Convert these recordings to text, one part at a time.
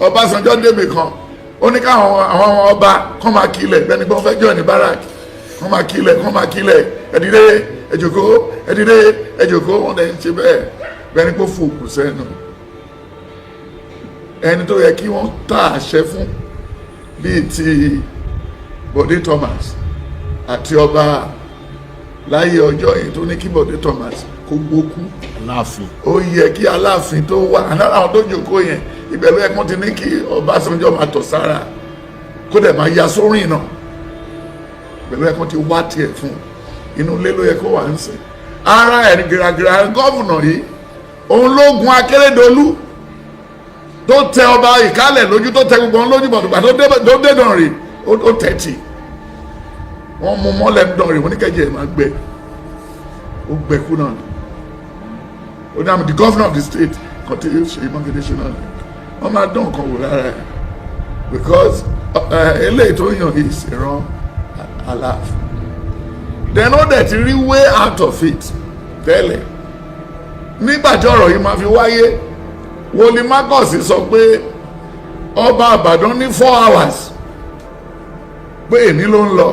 Ọbásanjọ́ débì kan, ó ní káwọn àwọn ọba kọ́ máa kílẹ̀ bẹ́ẹ̀ ni wọ́n fẹ́ jọ ní barrack, kọ́ máa kílẹ̀, kọ́ máa kílẹ̀, "Ẹ dìde, ẹ jókòó, ẹ dìde, ẹ jókòó." Wọ́n dẹ̀ ń ṣe bẹ́ẹ̀ bẹ́ẹ̀ ni kó fòkù sẹ́nu ẹni tó yẹ kí wọ́n tà àṣẹ fún, bíi ti Bọ̀dé Thomas àti ọba láyé ọjọ́ yìí tó ní kí Bọ̀dé Thomas kó gbókú. Aláàfin. Ó yẹ kí Aláàfin tó wà àwọn tó jókòó yẹn, ibẹ̀ ló yẹ kí wọ́n ti ní kí Ọbásanjọ́ máa tọ̀ sára, kó dẹ̀ máa ya sórí náà. Ibẹ̀ ló yẹ kí wọ́n ti wá tiẹ̀ fún. Inú ilé ló yẹ kó wà ń sìn ara ẹ̀ ní gíragíra. Governor yìí, òun ló gun Akérédolú tó tẹ ọba Ìkálẹ̀ lójú, tó tẹ gbogbo wọn lójú bọ̀dùgbà tó dé Dànrè, ó tẹ̀tì. Wọ́n mú mọ́lẹ̀ ń Dànrè, wọ́n ní kẹ́jẹ́ ẹ̀ máa gbẹ, ó gbẹkú náà ni. Ó ní, "I'm the governor of the state." Kan tí Ṣèyí Mákindé ṣe náà ni wọ́n máa dán nǹkan wò lára ẹ̀, because eléyìí tó yàn yìí ìran Aláàfin. Then ó dẹ̀ ti rí way out of it tẹ́lẹ̀. Nígbà tí ọ̀rọ̀ yìí máa fi wáyé, Wòlíì Marcus sọ pé ọba Àbàdàn ní 4 hours pé èní ló ń lọ.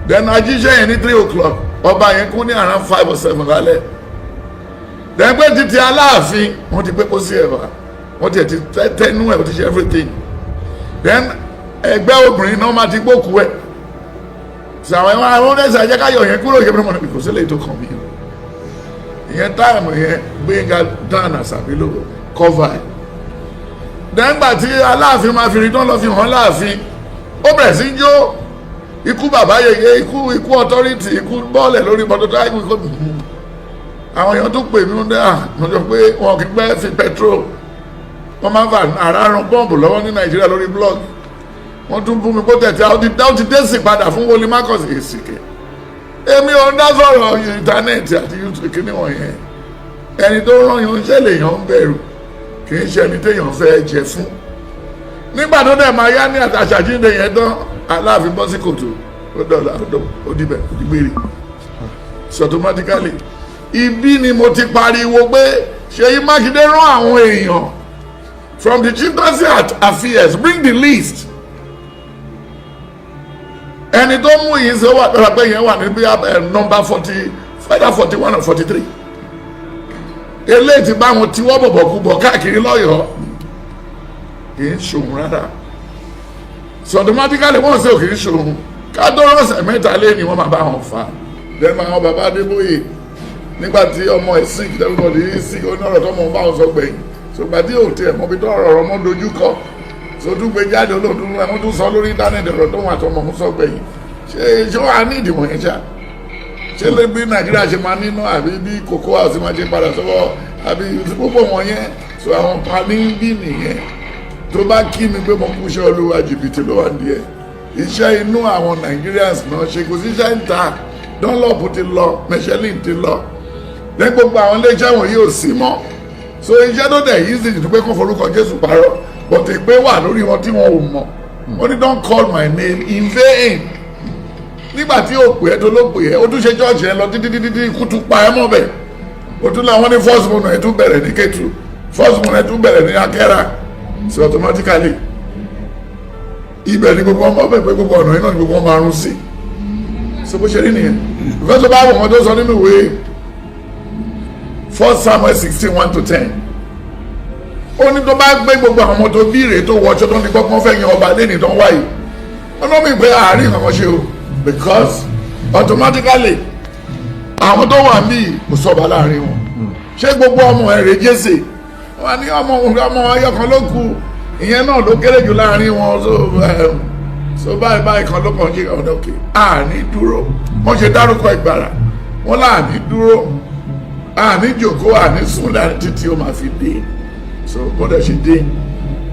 Then ajíṣẹ́ yẹn ní 3 o'clock, ọba yẹn kú ní around 5 or 7 lálẹ́. Then pé títí Aláàfin, wọ́n ti pé kó sí ẹ̀wà, wọ́n ti ẹ̀ ti tẹ́nu ẹ̀, wọ́n ti ṣe everything. Then ẹgbẹ́ obìnrin náà máa ti gbókù ẹ̀ sàwọn ẹ̀wọ̀n àwọn ẹ̀sẹ̀ ajẹ́káyọ̀ yẹn kúrò yẹn mọ̀ kò sílẹ̀ tó kàn mí o. Ìyẹn time yẹn, Gbénga Dan Àṣàbí ló cover ẹ̀. Then gbà tí Aláàfin máa fi rí tán, lọ fi hàn láàfin, ó bẹ̀rẹ̀ sí jó, "Ikú bàbá yèyé, ikú, ikú authority, ikú bọ́ọ̀lẹ̀ lórí mọ́tò ikú ikú." Àwọn èèyàn tó pè mí ń dẹ́ à, mo sọ pé wọn kì í pẹ́ fi petrol, wọ́n máa ń fa àrà ran bọ́ǹbù lọ́wọ́ ní Nàìjíríà lórí blog. Wọ́n tún bú mi kó tẹ̀tẹ̀ àwọn ti dé sí padà fún Wọlé Marcus. Èsì kẹ, èmi ò ń dá sọ̀rọ̀ internet àti YouTube kíní wọ̀nyẹn. Ẹni tó rán yàn ṣe lèèyàn ń bẹ̀rù, kì í ṣe ẹni téèyàn fẹ́ jẹ fún. Nígbà tó dẹ̀ máa yá ní àṣàjíǹde yẹn tán, Aláàfin bọ́ sí kòtò, ó dọ̀là, ó dibẹ̀, ó dìgbèrè. So automatically, ibi ni mo ti pariwo pé Ṣèyí Mákindé rán àwọn èèyàn from the chieftaincy affairs, bring the list. Ẹni tó mú yìí ṣe wà lọ́la pé yẹn wà ní bí number 40, either 41 or 43. Eléyìí ti bá wọn tiwọ́ bọ̀bọ̀ kú bọ̀ káàkiri lọ́yọ̀ọ́, kì í ṣòun rárá. So automatically, wọ́n ṣe ò kì í ṣòun. Ká tó rọ̀ṣẹ̀ 3 lé ní wọ́n máa bá wọn fà. Then àwọn bàbá Adébóyè, nígbà tí ọmọ ẹ̀ sick, everybody sick, ó ní ọ̀rọ̀ tó mọ̀ bá wọn sọ gbẹ̀yìn. So gbàdí ò tiẹ̀ mọ̀ bí tó ọ̀rọ̀ ọmọ dojú kọ, so tún gbé jáde, olóòtú ẹ̀wọ̀n tún sọ lórí internet ọ̀rọ̀ tó wọn àtọmọ̀ ń sọ gbẹ̀yìn. Ṣé wàá ní ìdìbò yẹn ṣá? Ṣé lè bí Nàìjíríà ṣe máa nínú, àbí bí Cocoa House máa ṣe padà sọ́wọ́, àbí púpọ̀ wọn yẹn? So àwọn kan ní bí nìyẹn. Tó bá kí mi pé mo kú iṣẹ́ Olúwa, jìbìtì ló wà díẹ̀. Iṣẹ́ inú àwọn Nigerians náà ṣe, kò sí iṣẹ́ ń ta. Dunlop ti lọ, Michelin ti lọ, ní gbogbo àwọn iléeṣẹ́ wọ̀nyí ò sí mọ́. So iṣẹ́ tó dẹ̀ yìí sì tó pé kó forúkọ Jésù parọ́, but ìpè wà lórí wọn tí wọn ò mọ̀. Wọ́n ní, "Don't call my name in vain." Nígbà tí ó pè é tó ló pè é, ó tún ṣe church ẹ lọ títí títí tí ikú tún pa ẹ mọ́ bẹ̀. Ó tún láwọn ní first born ẹ tún bẹ̀rẹ̀ ní Kétu, first born ẹ tún bẹ̀rẹ̀ ní Akẹ́rà. So automatically, ibẹ̀ ni gbogbo ọmọ bẹ̀ pé gbogbo ọ̀nà iná ni gbogbo ọmọ arún sí. So bó ṣe rí nìyẹn. Ìfẹ́ tó bá wọ̀ wọ́n tó sọ nínú ìwé 1 Samuel 16:1 to 10, ó ní tó bá gbé gbogbo àwọn ọmọ tó bí rèé tó wọṣọ tó ní gbọ́gbọ́n fẹ́ yan ọba lẹ́nìí tó ń wáyé, wọn náà mi pé àárín kankan ṣe o, because automatically, àwọn tó wà níbí, kò sọba láàrin wọn. Ṣé gbogbo ọmọ ẹ̀ rè Jésè wọn ní ọmọ ọmọ ayọ̀kan ló kù, ìyẹn náà ló kéré jù láàrin wọn. So báyìí báyìí kan ló kàn ṣe ọ̀nà òkè. Àní dúró, wọ́n ṣe dárúkọ Ìgbàrà wọ́n láàní dúró, àní jòkó, àní sùn láàrin títí ó máa fi dé. So bọ́dẹ̀ ṣe dé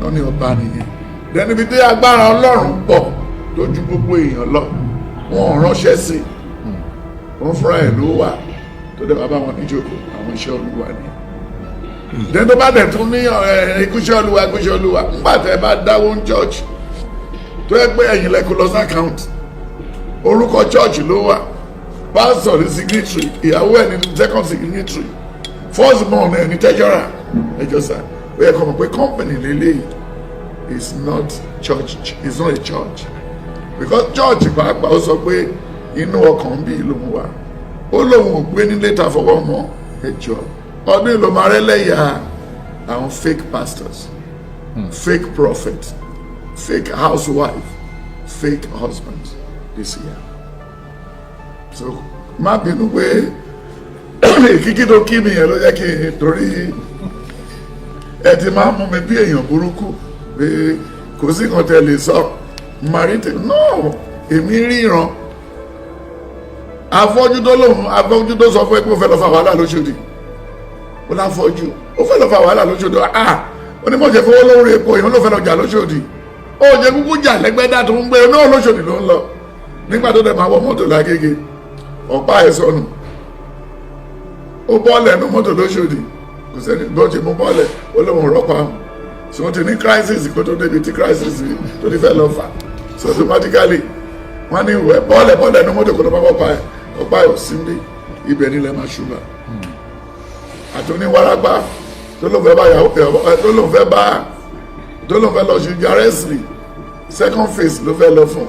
náà ní ọba nìyẹn. Dẹni ibi tí agbára Ọlọ́run pọ̀ tó ju gbogbo èèyàn lọ, wọn ò ránṣẹ́ sí i, wọn fúnra ẹ̀ ló wà tó dẹ̀ bàbá wọn níjókòó. Àwọn iṣẹ́ Olúwa ni. Dẹni tó bá dẹ̀ tún ní ikúṣẹ́ Olúwa, ikúṣẹ́ Olúwa, ńgbà tẹ́ bá dáwó ní church, tó yẹ pé ẹ̀yin lẹ́kọ̀ọ́ lọ sí account, orúkọ church ló wà, pastor ní signatory, ìyàwó ẹ̀ ní second signatory, first born ẹ̀ ní treasurer. Ẹjọ́ sá, Ó yẹ kó mọ̀ pé company lélẹ́yìí is not church, is not a church, because church pàápàá, ó sọ pé inú ọkàn bí lòun wà, ó lóun ò gbé nílé ta fọwọ́ mọ́. Ẹjọ́ ọdún ìlú máa rẹ́lẹ́yà àwọn fake pastors, fake prophets, fake housewife, fake husbands this year. So má bínú pé kíkí tó kí mi yẹn ló jẹ́ kí n, torí ẹ ti máa mú mi bí èèyàn burúkú pé kò sí nǹkan tẹ́ lè sọ marite no. Èmi ríran afọ́jú tó lóun, afọ́jú tó sọ fún ẹ pé ó fẹ́ lọ fa wàhálà lóṣòdì. Ó láfọ́jú, ó fẹ́ lọ fa wàhálà lóṣòdì. Ah, onímọ̀jẹ̀ fowó lórí epo, èèyàn ló fẹ́ lọ jà lóṣòdì. Ó jẹ́ kúkú jà lẹ́gbẹ́dá tó ń gbé náà, lóṣòdì ló ń lọ. Nígbà tó dẹ̀ máa wọ mọ́tò lágége, ọ̀pá ẹ̀ sọnù, ó bọ́ọ̀lẹ̀ ẹnu mọ́tò lóṣòdì. Kò sẹ́ni bó ṣe mú bọ́ọ̀lẹ̀, ó lóun rọ́pàá hàn. So wọ́n ti ní crisis kó tó débi tí crisis tó ti fẹ́ lọ fà. So automatically wọ́n ní ìwẹ̀ bọ́ọ̀lẹ̀ bọ́ọ̀lẹ̀ ẹnu mọ́tò kó tó bá bọ́ pa ẹ̀, ọ̀pá ẹ̀ ò sí ní ibẹ̀ nílẹ̀ máa ṣùgbà. Àti oníwárápá tó lóun fẹ́ bá yàwó, tó lóun fẹ́ bá, tó lóun fẹ́ lọ ṣe wrestling, second phase ló fẹ́ lọ fún,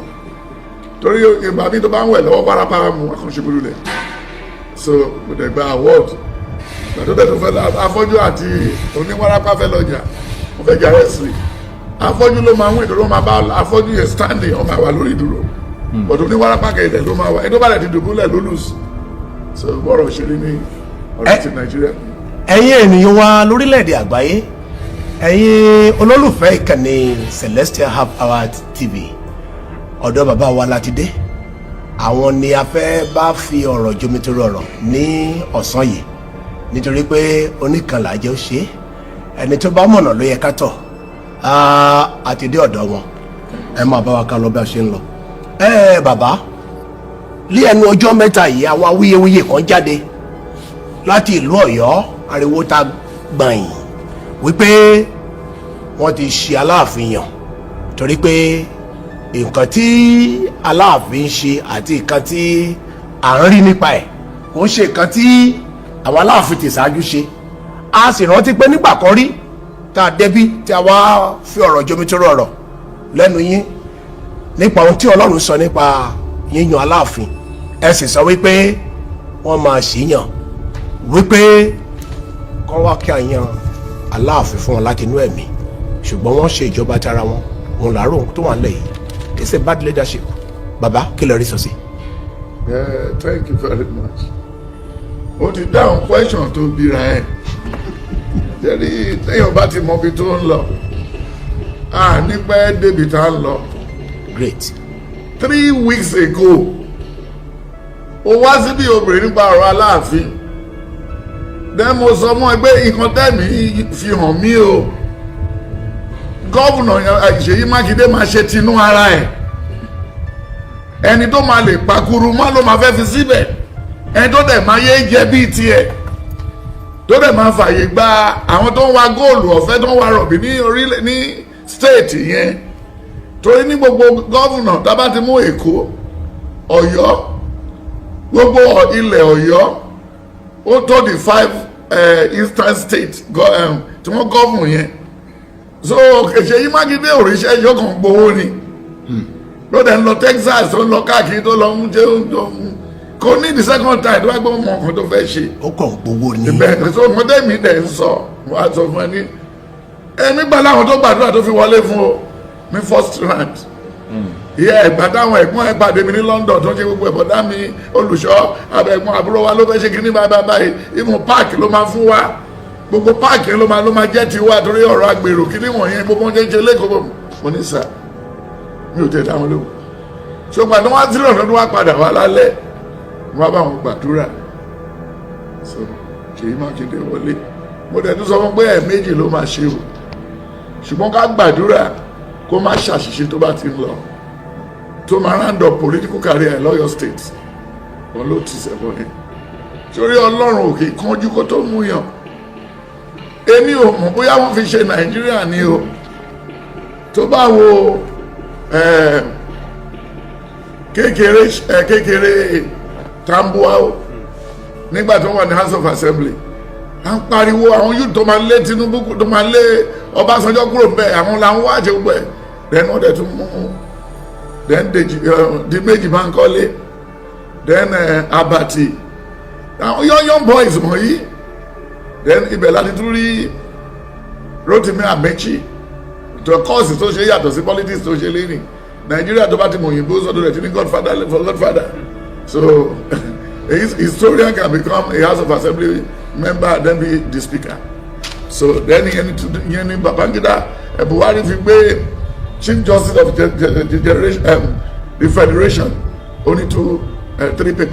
torí ìgbà mi tó bá ń wẹ̀ lọ́wọ́ parapara mu akànṣe lẹ̀. So kò dẹ̀ gba award. Ìgbà tó dẹ̀ tó fẹ́ lọ, afọ́jú àti oníwárápá fẹ́ lọ jà, wọ́n fẹ́ jà wrestling. Afọ́jú ló máa ń wí, ìdúró máa bá afọ́jú yẹn standing, ó máa wà lórí ìdúró, but oníwárápá kẹ̀kẹ́ ló máa wà. Ẹni tó bá dẹ̀ ti dùbúlẹ̀ ló lose. So bọ́rọ̀ òṣèré ní ọ̀rọ̀ ti Nàìjíríà. Ẹ̀yin ènìyàn wa lórílẹ̀‐èdè àgbáyé, ẹ̀yin olólùfẹ́ ìkànnì Celestial Half Hour TV, ọ̀dọ̀ bàbá wa láti dé. Àwọn ni a fẹ́ bá fi ọ̀rọ̀ jomitoro ọ̀rọ̀ ní ọ̀sán yìí, nítorí pé oníkanlá jẹ́ ó ṣe é, ẹni tó bá mọ̀nà ló yẹ ká tọ̀. A ti dé ọ̀dọ̀ wọn, ẹ máa bá wa ká lọ bí a ṣe ń lọ. Ẹ bàbá, ní ẹnu ọjọ́ mẹ́ta yìí, àwọn awuyewuye kan jáde láti ìlú Ọ̀yọ́. Ariwo ta gbọ̀nyìn wípé wọ́n ti ṣe Aláàfin yàn, torí pé nǹkan tí Aláàfin ń ṣe àti nǹkan tí à ń rí nípa ẹ̀ kò ń ṣe nǹkan tí àwọn Aláàfin ti ṣáájú ṣe. A sì rántí pé nígbà kan rí tá a débí, tí a wá fi ọ̀rọ̀ jomitoro ọ̀rọ̀ lẹ́nu yín nípa ohun tí Ọlọ́run sọ nípa yíyan Aláàfin, ẹ sì sọ wípé wọ́n máa ṣìyàn, wípé kọ́ wá kí a yan Aláàfin fún wọn láti inú ẹ̀mí, ṣùgbọ́n wọ́n ṣe ìjọba tara wọn. Òun làárọ̀ tó wà nílẹ̀ yìí. It's a bad leadership. Bàbá, kí lè rí sọ sí? Yeah, thank you very much. Ó ti dáhùn question tó bíra ẹ̀. Jẹ́rí téèyàn bá ti mọ ibi tó ń lọ, a ní pẹ́ débi tá ń lọ. Great. 3 weeks ago, ó wá síbi obìnrin nípa ọ̀rọ̀ Aláàfin. Then mo sọ mọ́ ẹ pé nǹkan tẹ́mi fi hàn mí o, governor Ṣèyí Mákindé máa ṣe tinú ara ẹ̀. Ẹni tó máa lè pakuru mọ́ ló máa fẹ́ fi síbẹ̀, ẹni tó dẹ̀ máa yé jẹ bíi tiẹ̀, tó dẹ̀ máa fàyè gba àwọn tó ń wa góòlù ọ̀fẹ́, tó ń wa rọ̀bì ní orílẹ̀ ní state yẹn. Torí ní gbogbo governor tá bá ti mú Èkó, Ọ̀yọ́, gbogbo ilẹ̀ Ọ̀yọ́, ó tó the five eastern state tí wọ́n govern yẹn. So Ṣèyí Mákindé òrìṣẹ́ yọkàn gbowó ni, ló dẹ̀ ń lọ Texas, tó ń lọ káàkiri, tó lọ ń jẹ́ tó ń kò ní the second time tó bá gbọ́ mọ nǹkan tó fẹ́ ṣe. Ó kàn gbowó ni. Bẹ́ẹ̀. So mo dé mi dẹ̀ ń sọ, wọ́n á sọ fún ẹ ní ẹ̀mí gbà láwọn tó gbàdúrà tó fi wọlé fún o ní first round. Ìyá ẹ̀gbà táwọn ẹ̀gbọ́n ẹ̀ pàdé mi ní London, tó ń ṣe gbogbo ẹ̀bọ̀dá mi, olùṣọ́ abẹ́gbọ́n àbúrò wa ló fẹ́ ṣe kíní báyìí báyìí báyìí, ìmú páàkì ló máa fún wa, gbogbo páàkì ló máa jẹ́ tiwa, torí ọ̀rọ̀ agbèrò kíní wọ̀nyẹn, gbogbo oúnjẹ ń ṣe lẹ́kọ̀ọ́. Mo ní sà, mi ò tẹ̀ dáwọn lóhùn. Ṣùgbọ́n àti wọ́n á zero lọ́dún wá padà wá lálẹ́, wọ́n bá wọn gbàdúrà. So Ṣèyí Mákindé wọlé. Mo dẹ̀ tún sọ fún pé ẹ̀ẹ̀mejì ló máa ṣe o, ṣùgbọ́n ká gbàdúrà kó má ṣàṣìṣe tó bá ti ń lọ, tó máa round up political career lọ́yọ̀ State. Wọn ló ti sẹ̀bọ̀ yẹn sórí. Ọlọ́run òkè kánjú kó tó mú yàn. Èmi ò mọ̀ bóyá wọ́n fi ṣe Nàìjíríà ni o. Tó bá wo kékeré kékeré Tambuwal nígbà tó wà ní House of Assembly. À ń pariwo àwọn youth tó máa lé Tinubu, tó máa lé Ọbásanjọ́ kúrò mbẹ́, àwọn làwọn wá ṣe gbogbo ẹ̀. Then wọ́n dẹ̀ tún mú then Dèjì, Diméjì Bánkọ́lé, then Abati, àwọn young young boys wọ̀nyí. Then ibẹ̀ láti tún rí Rotimi Amechi tó course tó ṣe yàtọ̀ sí politics tó ṣe lé ní Nàìjíríà. Tó bá ti mọ òyìnbó sọ́dọ̀ rẹ̀ tí ní godfather for godfather. So a historian can become a House of Assembly member, then be the speaker. So then ìyẹn ni Babangida, Buhari fi gbé Chief Justice of the generation, the Federation, only two, three people.